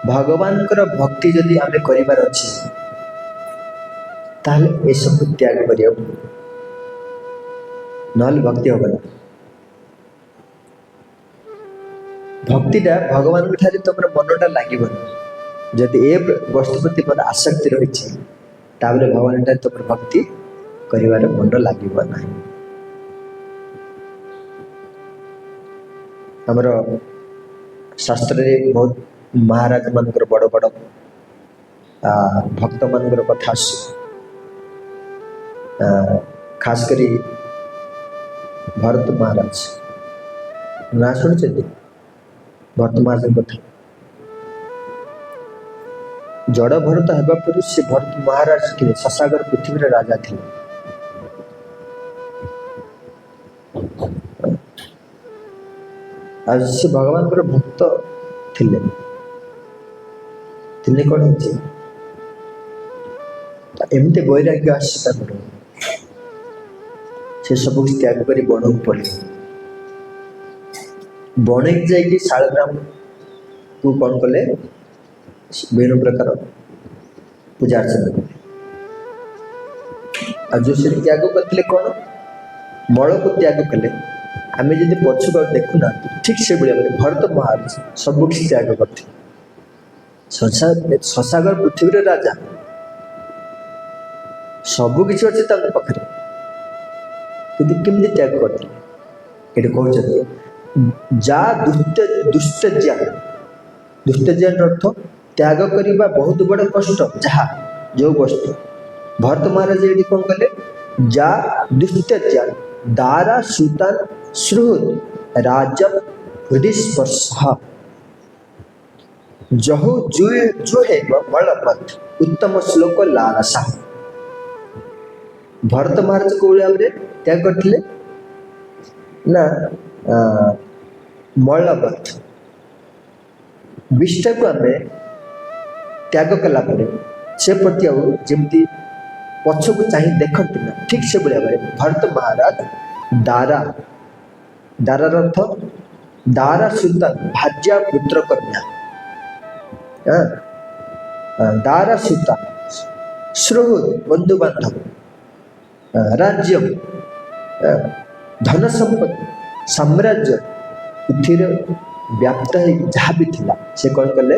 ଭଗବାନଙ୍କର ଭକ୍ତି ଯଦି ଆମେ କରିବାର ଅଛି, ତାହେଲେ ଏସବୁ ତ୍ୟାଗ କରିବାକୁ ପଡ଼ିବ, ନହେଲେ ଭକ୍ତି ହବ ନା। ଭକ୍ତିଟା ଭଗବାନଙ୍କ ଠାରେ ତମର ମନଟା ଲାଗିବନି। ଯଦି ଏ ବସ୍ତୁ ପ୍ରତି ମୋର ଆସକ୍ତି ରହିଛି, ତାହେଲେ ଭଗବାନଙ୍କ ଠାରେ ତମର ଭକ୍ତି କରିବାର ମନ ଲାଗିବ ନାହିଁ। ଆମର ଶାସ୍ତ୍ରରେ ବହୁତ ମହାରାଜ ମାନଙ୍କର ବଡ଼ ବଡ଼ ଭକ୍ତ ମାନଙ୍କର କଥା ଆସୁଛି। ଖାସ କରି ଭରତ ମହାରାଜ ନାଁ ଶୁଣିଛନ୍ତି? ଭରତ ମହାରାଜଙ୍କ କଥା। ଜଡ଼ ଭରତ ହେବା ପରେ ସେ ଭରତ ମହାରାଜ ଥିଲେ, ଶଶାଗର ପୃଥିବୀର ରାଜା ଥିଲେ। ଆଉ ସେ ଭଗବାନଙ୍କର ଭକ୍ତ ଥିଲେ। ଥିଲେ କଣ ହେଇଛି, ଏମିତି ବୈରାଗ୍ୟ ଆସିଛି ତାଙ୍କର, ସେ ସବୁ କିଛି ତ୍ୟାଗ କରି ବଣକୁ ପଳେଇଲେ। ବଣକୁ ଯାଇକି ଶାଳଗ୍ରାମକୁ କଣ କଲେ, ବିଭିନ୍ନ ପ୍ରକାର ପୂଜା ଅର୍ଚ୍ଚନା କଲେ। ଆଉ ଯୋଉ ସେ ତ୍ୟାଗ କରିଥିଲେ କଣ, ମଳକୁ ତ୍ୟାଗ କଲେ। ଆମେ ଯଦି ପଛକୁ ଆଉ ଦେଖୁନାହାନ୍ତି, ଠିକ ସେଭଳି ଭାବରେ ଭରତ ମହାରାଜ ସବୁ କିଛି ତ୍ୟାଗ କରିଥିଲେ। ସଂସାର ପୃଥିବୀର ରାଜା, ସବୁ କିଛି ଅଛି ତାଙ୍କ ପାଖରେ, କିନ୍ତୁ କେମିତି ତ୍ୟାଗ କରିଥିଲେ? ଏଠି କହୁଛନ୍ତି ଯା ଦୁସ୍ତେଜ୍ୟା। ଦୁସ୍ତେଜ୍ୟାର ଅର୍ଥ ତ୍ୟାଗ କରିବା ବହୁତ ବଡ଼ କଷ୍ଟ, ଯାହା ଯୋଉ ବସ୍ତୁ। ଭରତ ମହାରାଜ ଏଠି କଣ କଲେ, ଯା ଦୁସ୍ତେଜ୍ୟା ଦାରା ସୁତାନ ସୁହୃଦ ରାଜମ ହୃଦୟ ସ୍ପର୍ଶ ଜହୁ ଜୁହେ ମଳପଥ ଉତ୍ତମ ଶ୍ଲୋକ ଲାଲସା। ଭରତ ମହାରାଜ କୋଉ ଭାବରେ ତ୍ୟାଗ କରିଥିଲେ ନା, ମଳବତ ବିଷ୍ଠାକୁ ଆମେ ତ୍ୟାଗ କଲା ପରେ ସେ ପ୍ରତି ଆଉ ଯେମିତି ପଛକୁ ଚାହିଁ ଦେଖନ୍ତି ନା, ଠିକ ସେଭଳି ଭାବରେ ଭରତ ମହାରାଜ ଦାରା, ଦାରାର ଅର୍ଥ ଦାରା ସୁତାନ ଭାର୍ଯ୍ୟା ପୁତ୍ର କନ୍ୟା, ଦାରା ସୁତାନ ସୁହୃଦ ବନ୍ଧୁବାନ୍ଧବ, ରାଜ୍ୟ, ଧନ ସମ୍ପତ୍ତି, ସାମ୍ରାଜ୍ୟ ପୃଥିବୀର ବ୍ୟାପ୍ତ ହେଇକି ଯାହା ବି ଥିଲା, ସେ କଣ କଲେ,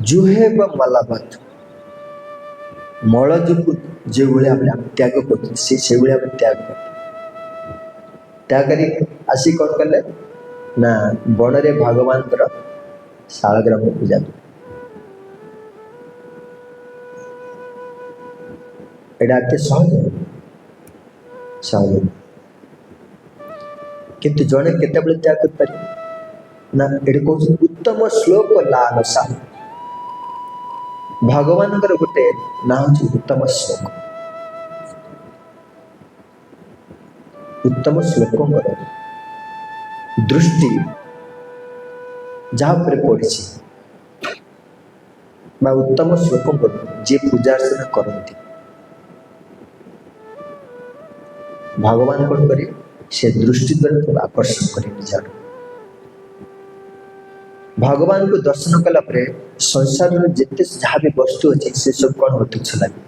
ଜୁହେବ ମଲାବତ ମଳଯୁଗକୁ ଯେଉଁଭଳି ଭାବରେ ଆମେ ତ୍ୟାଗ କରୁଛନ୍ତି, ସେ ସେଇଭଳି ଭାବରେ ତ୍ୟାଗ କଲେ। ତ୍ୟାଗ କରି ଆସି କଣ କଲେ ନା, ବଣରେ ଭଗବାନଙ୍କର ଶାଳଗ୍ରାମ ପୂଜା କଲେ। ଏଇଟା ଏତେ ସହଜ ସହଜ ନୁହେଁ। କିନ୍ତୁ ଜଣେ କେତେବେଳେ ତ୍ୟାଗ କରିପାରିବ ନା, ଏଠି କହୁଛନ୍ତି ଉତ୍ତମ ଶ୍ଲୋକ ଲାଲସା। ଭଗବାନଙ୍କର ଗୋଟେ ନାଁ ହଉଛି ଉତ୍ତମ ଶ୍ଲୋକ। ଉତ୍ତମ ଶ୍ଲୋକଙ୍କର ଦୃଷ୍ଟି ଯାହା ଉପରେ ପଡ଼ିଛି ବା ଉତ୍ତମ ଶ୍ଲୋକଙ୍କର ଯିଏ ପୂଜା ଅର୍ଚ୍ଚନା କରନ୍ତି, ଭଗବାନ କଣ କରିବେ, ସେ ଦୃଷ୍ଟି ଦ୍ୱାରା ତାକୁ ଆକର୍ଷଣ କରିବେ ନିଜ ଆଡ଼କୁ। ଭଗବାନଙ୍କୁ ଦର୍ଶନ କଲା ପରେ ସଂସାରର ଯେତେ ଯାହା ବି ବସ୍ତୁ ଅଛି ସେ ସବୁ କଣ ହବ, ତୁଚ୍ଛ ଲାଗେ।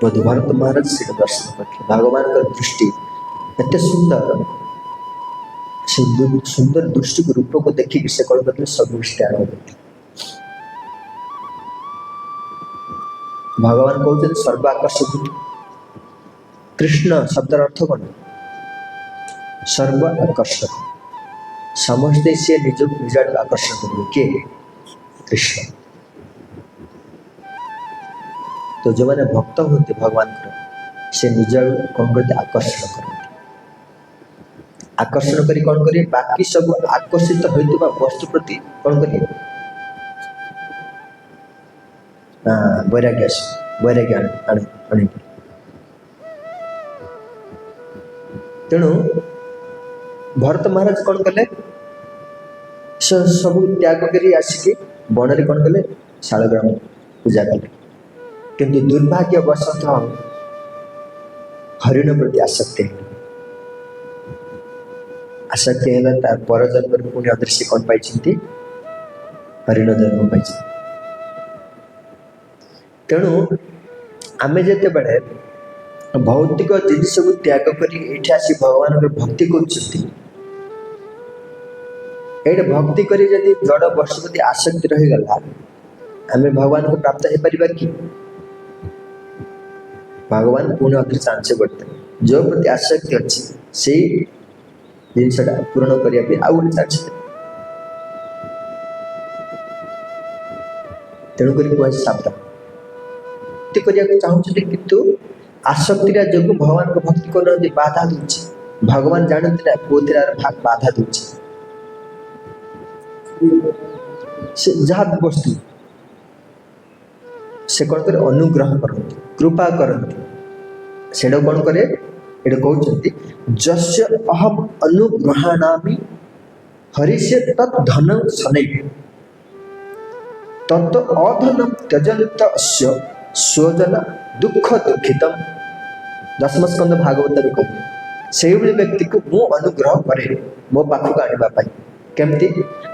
ବୋଧେ ଭରତ ମହାରାଜ ସେଇଟା ଦର୍ଶନ କରିଥିଲେ। ଭଗବାନଙ୍କର ଦୃଷ୍ଟି ଏତେ ସୁନ୍ଦର, ସେ ସୁନ୍ଦର ଦୃଷ୍ଟିକୁ ରୂପକୁ ଦେଖିକି ସେ କଣ କରିଥିଲେ, ସବୁ କିଛି ତ୍ୟାଗ କରିଥିଲେ। ଭଗବାନ କହୁଛନ୍ତି ସର୍ବ ଆକର୍ଷକ। କୃଷ୍ଣ ଶବ୍ଦର ଅର୍ଥ କଣ? ସର୍ବ ଆକର୍ଷକ। ସମସ୍ତେ ସିଏ ନିଜକୁ ନିଜ ଆଡ଼କୁ ଆକର୍ଷଣ କରିବେ। କିଏ? କୃଷ୍ଣ। ତ ଯେଉଁମାନେ ଭକ୍ତ ହୁଅନ୍ତି ଭଗବାନଙ୍କର, ସେ ନିଜ ଆଡ଼କୁ କଣ କରନ୍ତି, ଆକର୍ଷଣ କରନ୍ତି। ଆକର୍ଷଣ କରି କଣ କରିବେ, ବାକି ସବୁ ଆକର୍ଷିତ ହୋଇଥିବା ବସ୍ତୁ ପ୍ରତି କଣ କରିବେ ନା, ବୈରାଗ୍ୟ ଆସିବ, ବୈରାଗ୍ୟ ଆଣିବେ। ତେଣୁ ଭରତ ମହାରାଜ କଣ କଲେ, ସେ ସବୁ ତ୍ୟାଗ କରି ଆସିକି ବଣରେ କଣ କଲେ, ଶାଳଗ୍ରାମ ପୂଜା କଲେ। କିନ୍ତୁ ଦୁର୍ଭାଗ୍ୟବଶତଃ ହରିଣ ପ୍ରତି ଆସକ୍ତି ହେଲା। ଆସକ୍ତି ହେଲା, ତାର ପର ଜନ୍ମରେ ପୁଣି ଅଦୃଶ୍ୟ କଣ ପାଇଛନ୍ତି, ହରିଣ ଜନ୍ମ ପାଇଛି। ତେଣୁ ଆମେ ଯେତେବେଳେ ଭୌତିକ ଜିନିଷକୁ ତ୍ୟାଗ କରି ଏଇଠି ଆସି ଭଗବାନଙ୍କର ଭକ୍ତି କରୁଛନ୍ତି, ଏଇଠି ଭକ୍ତି କରି ଯଦି ଜଡ଼ ବସ୍ତୁ ପ୍ରତି ଆସକ୍ତି ରହିଗଲା, ଆମେ ଭଗବାନଙ୍କୁ ପ୍ରାପ୍ତ ହେଇପାରିବା କି? ଭଗବାନ ପୁଣି ଅଧିକ ଚାନ୍ସ କରିଦେବେ। ଯେଉଁ ପ୍ରତି ଆସକ୍ତି ଅଛି ସେଇ ଜିନିଷଟା ପୂରଣ କରିବା ପାଇଁ ଆଉ ଗୋଟେ ଚାନ୍ସ ଦେବେ। ତେଣୁକରି କୁହାଯାଇଛି ସାବଧାନ। ଭକ୍ତି କରିବାକୁ ଚାହୁଁଛନ୍ତି କିନ୍ତୁ ଆସକ୍ତିଟା ଯୋଗୁଁ ଭଗବାନଙ୍କ ଭକ୍ତି କରୁନାହାନ୍ତି, ବାଧା ଦଉଛି। ଭଗବାନ ଜାଣନ୍ତି ନା କୋଉଥିରେ ବାଧା ଦଉଛି। ସେ ଯାହା ବସ୍ତୁ ସେ କ'ଣ କରେ? ଅନୁଗ୍ରହ କରନ୍ତି, କୃପା କରନ୍ତି। ସେଇଟା କ'ଣ କରେ? ଏଠି କହୁଛନ୍ତି ଯସ୍ୟ ଅହମ୍ ଅନୁଗ୍ରହାଣାମି ହରିଷ୍ୟ ତତ୍ ଧନଂ ଶନୈ ତତ ଅଧନಂ ତ୍ୟଜନ୍ତ ଅସ୍ୟ ସ୍ୱଜନ ଦୁଃଖ ଦୁଃଖିତମ। ଦଶମ ସ୍କନ୍ଧ ଭାଗବତରେ କହିଲେ ସେଇଭଳି ବ୍ୟକ୍ତିକୁ ମୁଁ ଅନୁଗ୍ରହ କରେ ମୋ ପାଖକୁ ଆଣିବା ପାଇଁ। କେମିତି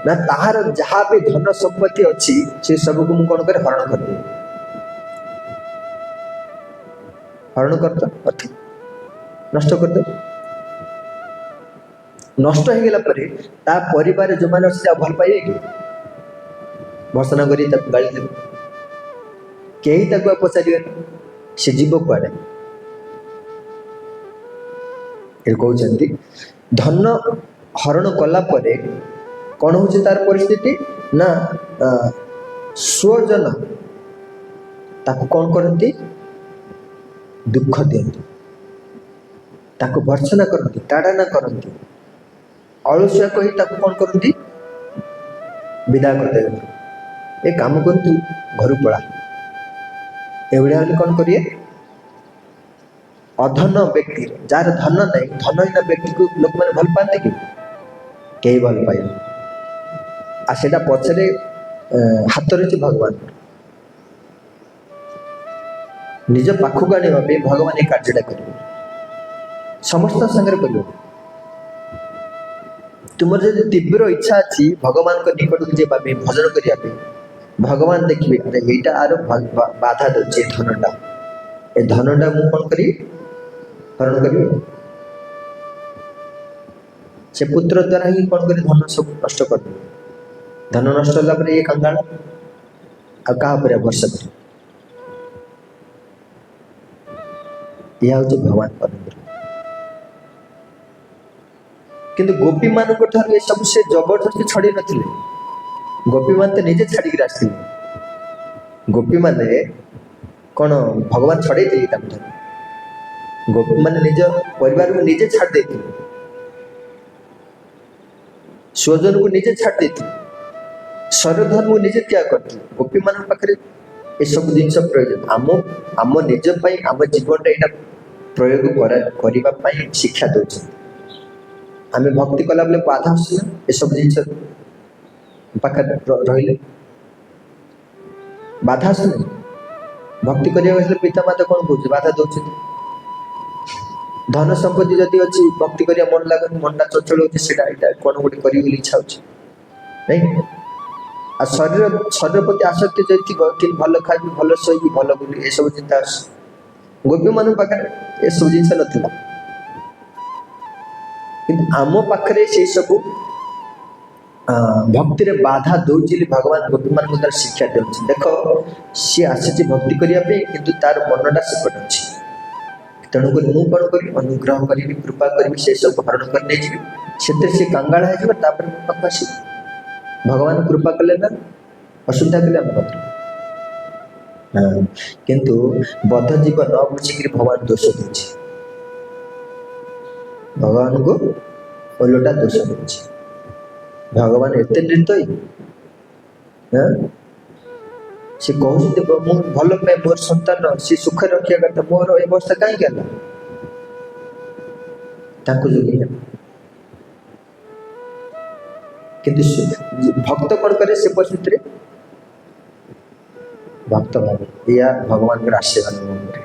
ନା ତାହାର ଯାହା ବି ଧନ ସମ୍ପତ୍ତି ଅଛି ସେ ସବୁକୁ ମୁଁ କ'ଣ କରେ? ହରଣ କରିଦିଏ। ହରଣ କରିଦ ଅର୍ଥ ନଷ୍ଟ କରିଦେବ। ନଷ୍ଟ ହେଇଗଲା ପରେ ତା ପରିବାର ଯେଉଁମାନେ ଅଛନ୍ତି ଆଉ ଭଲ ପାଇବେ କି? ଭର୍ସନା କରି ତାକୁ ଗାଳି ଦେବେ, କେହି ତାକୁ ଆଉ ପଚାରିବେନି, ସେ ଯିବ କୁଆଡ଼େ? ଏ କହୁଛନ୍ତି ଧନ ହରଣ କଲା ପରେ କ'ଣ ହଉଛି ତାର ପରିସ୍ଥିତି ନା ସ୍ୱଜନ ତାକୁ କ'ଣ କରନ୍ତି? ଦୁଃଖ ଦିଅନ୍ତି, ତାକୁ ଭର୍ତ୍ସନା କରନ୍ତି, ତାଡ଼ନା କରନ୍ତି, ଅଳସୁଆ କହି ତାକୁ କ'ଣ କରନ୍ତି? ବିଦା କରିଦେବେ। ଏ କାମ କରନ୍ତୁ, ଘରୁ ପଳା। ଏଭଳିଆ ହେଲେ କ'ଣ କରିବେ? ଅଧନ ବ୍ୟକ୍ତି, ଯାହାର ଧନ ନାହିଁ, ଧନହୀନ ବ୍ୟକ୍ତିକୁ ଲୋକମାନେ ଭଲ ପାଆନ୍ତି କି? କେହି ଭଲ ପାଇବେନି। ଆଉ ସେଇଟା ପଛରେ ହାତ ରହିଛି ଭଗବାନ। ନିଜ ପାଖକୁ ଆଣିବା ପାଇଁ ଭଗବାନ ଏ କାର୍ଯ୍ୟଟା କରିବେ, ସମସ୍ତଙ୍କ ସାଙ୍ଗରେ କରିବେ। ତୁମର ଯଦି ତୀବ୍ର ଇଚ୍ଛା ଅଛି ଭଗବାନଙ୍କ ନିକଟକୁ ଯିବା ପାଇଁ, ଭଜନ କରିବା ପାଇଁ, ଭଗବାନ ଦେଖିବେ ଆରେ ଏଇଟା ଆର ବାଧା ଦଉଛି ଏ ଧନଟା, ଏ ଧନଟା ମୁଁ କ'ଣ କରିବି? ହରଣ କରିବି। ସେ ପୁତ୍ର ଦ୍ୱାରା ହିଁ କ'ଣ କରି ଧନ ସବୁ ନଷ୍ଟ କରିଦେବେ। ଧନ ନଷ୍ଟ ହେଲା ପରେ ଇଏ କଙ୍ଗାଳ, ଆଉ କାହା ଉପରେ ଭରସା କରିବ? ଏହା ହେଉଛି ଭଗବାନଙ୍କ ଅନୁଗ୍ରହ। କିନ୍ତୁ ଗୋପୀମାନଙ୍କ ଠାରୁ ଏସବୁ ସେ ଜବରଦସ୍ତି ଛଡେଇ ନଥିଲେ। ଗୋପୀମାନେ ତ ନିଜେ ଛାଡ଼ିକିରି ଆସିଥିଲେ। ଗୋପୀମାନେ କ'ଣ ଭଗବାନ ଛଡେଇ ଦେଇଥିଲେ ତାଙ୍କ ଠାରୁ? ଗୋପୀମାନେ ନିଜ ପରିବାରକୁ ନିଜେ ଛାଡ଼ି ଦେଇଥିଲେ, ସ୍ୱଜନକୁ ନିଜେ ଛାଡ଼ି ଦେଇଥିଲେ, ଶରୀର ଧର୍ମକୁ ନିଜେ ତ୍ୟାଗ କରିଥିଲେ। ଗୋପୀମାନଙ୍କ ପାଖରେ ଏସବୁ ଜିନିଷ ପ୍ରୟୋଜନ। ଆମ ନିଜ ପାଇଁ ଆମ ଜୀବନଟା ଏଇଟା ପ୍ରୟୋଗ କରିବା ପାଇଁ ଶିକ୍ଷା ଦଉଛନ୍ତି। ଆମେ ଭକ୍ତି କଲା ବେଳେ ବାଧା ଆସୁଛି ନା ଏସବୁ ଜିନିଷ ପାଖରେ ରହିଲେ ବାଧା ଆସୁନି। ଭକ୍ତି କରିବାକୁ ଆସିଲେ ପିତାମାତା କ'ଣ କହୁଛି? ବାଧା ଦଉଛନ୍ତି। ଧନ ସମ୍ପତ୍ତି ଯଦି ଅଛି ଭକ୍ତି କରିବା ମନ ଲାଗୁନି, ମନଟା ଚଞ୍ଚଳ ହଉଛି, ସେଇଟା ଏଇଟା କ'ଣ ଗୋଟେ କରିବି ବୋଲି ଇଚ୍ଛା ହଉଛି ନାଇଁ। ଆଉ ଶରୀର ପ୍ରତି ଆସକ୍ତି ଯଦି ଥିବ, କିନ୍ତୁ ଭଲ ଖାଇବି, ଭଲ ଶୋଇବି, ଭଲ ବୁଲିବି, ଏସବୁ ଚିନ୍ତା ଆସୁଛି। ଗୋପୀମାନଙ୍କ ପାଖରେ ଏସବୁ ଜିନିଷ ନଥିଲା, କିନ୍ତୁ ଆମ ପାଖରେ ସେଇ ସବୁ ଭକ୍ତିରେ ବାଧା ଦଉଛି ବୋଲି ଭଗବାନ ଗୋପୀମାନଙ୍କୁ ତାର ଶିକ୍ଷା ଦେଉଛି। ଦେଖ, ସିଏ ଆସିଛି ଭକ୍ତି କରିବା ପାଇଁ, କିନ୍ତୁ ତାର ମନଟା ସେପଟେ ଅଛି। ତେଣୁକରି ମୁଁ କ'ଣ କରିବି? ଅନୁଗ୍ରହ କରିବି, କୃପା କରିବି, ସେ ସବୁ ହରଣ କରି ନେଇଯିବି, ସେଥିରେ ସେ କାଙ୍ଗାଳ ହେଇଯିବ, ତାପରେ ମୋ ପାଖକୁ ଆସିବ। ଭଗବାନ କୃପା କଲେ ନା ଅସୁବିଧା କଲେ ଆମ ପାଖରେ? ହଁ, କିନ୍ତୁ ବଦ୍ଧ ଜୀବ ନ ବୁଝିକିରି ଭଗବାନ ଦୋଷ ଦଉଛି, ଭଗବାନଙ୍କୁ ଓଲଟା ଦୋଷ ଦଉଛି। ଭଗବାନ ଏତେ ନିର୍ଦ୍ଦୟୀ? ହଁ, ସେ କହୁଛନ୍ତି ମୁଁ ଭଲ ପାଏ ମୋର ସନ୍ତାନ, ସେ ସୁଖରେ ରଖିବା କଥା, ମୋର ଏ ଅବସ୍ଥା କାହିଁକି ହେଲା? ତାଙ୍କୁ ଯୋଗେଇ ହେଲା। କିନ୍ତୁ ଭକ୍ତ କ'ଣ କରେ ସେ ପରିସ୍ଥିତିରେ? ଭକ୍ତ ଭାବେ ଏଇଆ ଭଗବାନଙ୍କର ଆଶୀର୍ବାଦ ମୋ ଉପରେ,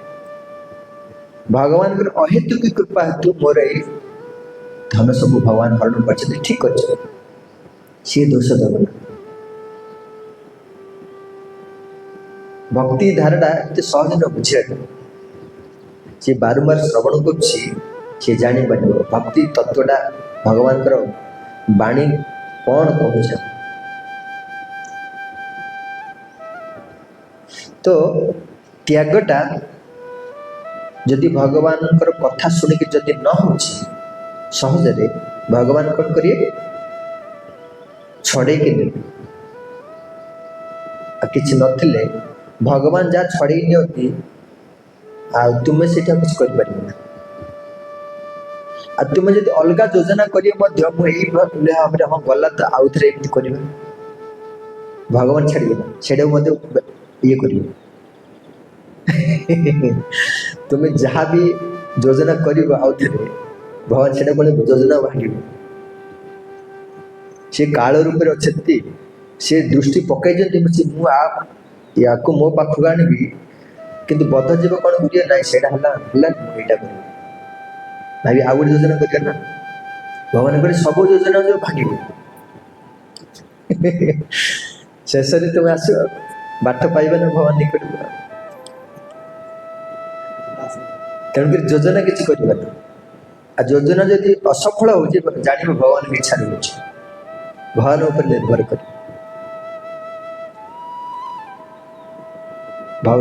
ଭଗବାନଙ୍କର ଅହେତୁକ କୃପା ହେତୁ ମୋର ଏଇ ଧନ ସବୁ ଭଗବାନ ହରଣ କରିଛନ୍ତି, ଠିକ କରିଛନ୍ତି, ସିଏ ଦୋଷ ଦେବ ନା। ଭକ୍ତି ଧାରାଟା ଏତେ ସହଜ ନୁହଁ ବୁଝିବାଟା। ଯିଏ ବାରମ୍ବାର ଶ୍ରବଣ କରୁଛି, ସିଏ ଜାଣିପାରିବ ଭକ୍ତି ତତ୍ଵଟା, ଭଗବାନଙ୍କର ବାଣୀ କଣ କହୁଛି। ତ ତ୍ୟାଗଟା ଯଦି ଭଗବାନଙ୍କର କଥା ଶୁଣିକି ଯଦି ନ ହଉଛି ସହଜରେ, ଭଗବାନ କଣ କରିବେ? ଛଡେଇକି ନେବେ। ଆଉ କିଛି ନଥିଲେ ଭଗବାନ ଯାହା ଛଡେଇ ନିଅନ୍ତି, ଆଉ ତୁମେ ସେଇଟା କିଛି କରିପାରିବ ନା। ଆଉ ତୁମେ ଯଦି ଅଲଗା ଯୋଜନା କରିବ ମଧ୍ୟ, ମୁଁ ଏଇ ଭାବରେ ହଁ ଗଲା ତ ଆଉ ଥରେ ଏମିତି କରିବା, ଭଗବାନ ଛାଡ଼ିବେ ନା, ସେଇଟାକୁ ମଧ୍ୟ ଇଏ କରିବେ। ତୁମେ ଯାହା ବି ଯୋଜନା କରିବ ଆଉ ଥରେ, ଭଗବାନ ସେଇଟା କଣ ଯୋଜନା ଭାଙ୍ଗିବ। ସେ କାଳ ରୂପରେ ଅଛନ୍ତି, ସେ ଦୃଷ୍ଟି ପକେଇଛନ୍ତି, ମୁଁ ୟାକୁ ମୋ ପାଖକୁ ଆଣିବି, କିନ୍ତୁ ବଦ୍ଧ ଜୀବ କଣ କରିବ? ନାଇଁ ସେଇଟା ହେଲା ହେଲା, ମୁଁ ଏଇଟା କରିବି, ଭାବି ଆଉ ଗୋଟେ ଯୋଜନା କରିବା ନା। ଭଗବାନ କହିଲେ ସବୁ ଯୋଜନା ଯୋଉ ଭାଙ୍ଗିବ, ଶେଷରେ ତୁମେ ଆସିବ, ବାଟ ପାଇବ ନା ଭଗବାନ ନିକଟକୁ। ତେଣୁକରି ଯୋଜନା କିଛି କରିବନି। ଆଉ ଯୋଜନା ଯଦି ଅସଫଳ ହଉଛି, ଜାଣିବ ଭଗବାନଙ୍କ ଇଚ୍ଛାରେ ହଉଛି, ଭଗବାନ ଉପରେ ନିର୍ଭର କରିବ।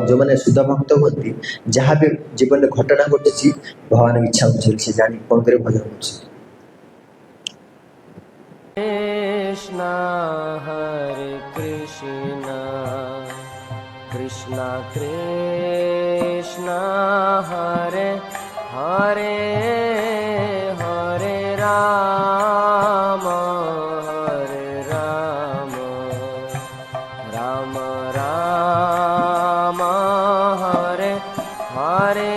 ଯୋଉମାନେ ଶୁଦ୍ଧ ଭକ୍ତ ହୁଅନ୍ତି, ଯାହା ବି ଜୀବନରେ ଘଟଣା ଘଟୁଛି ଭଗବାନଙ୍କ ଇଚ୍ଛା ହଉଛି, ସେ ଜାଣି କଣ କରି ଭଜନ କରୁଛି। କୃଷ୍ଣ ହରେ କୃଷ୍ଣ କୃଷ୍ଣ କୃଷ୍ଣ ହରେ ହରେ, ହରେ ରାମ ହରେ ରାମ ରାମ ରାମ ହରେ ହରେ।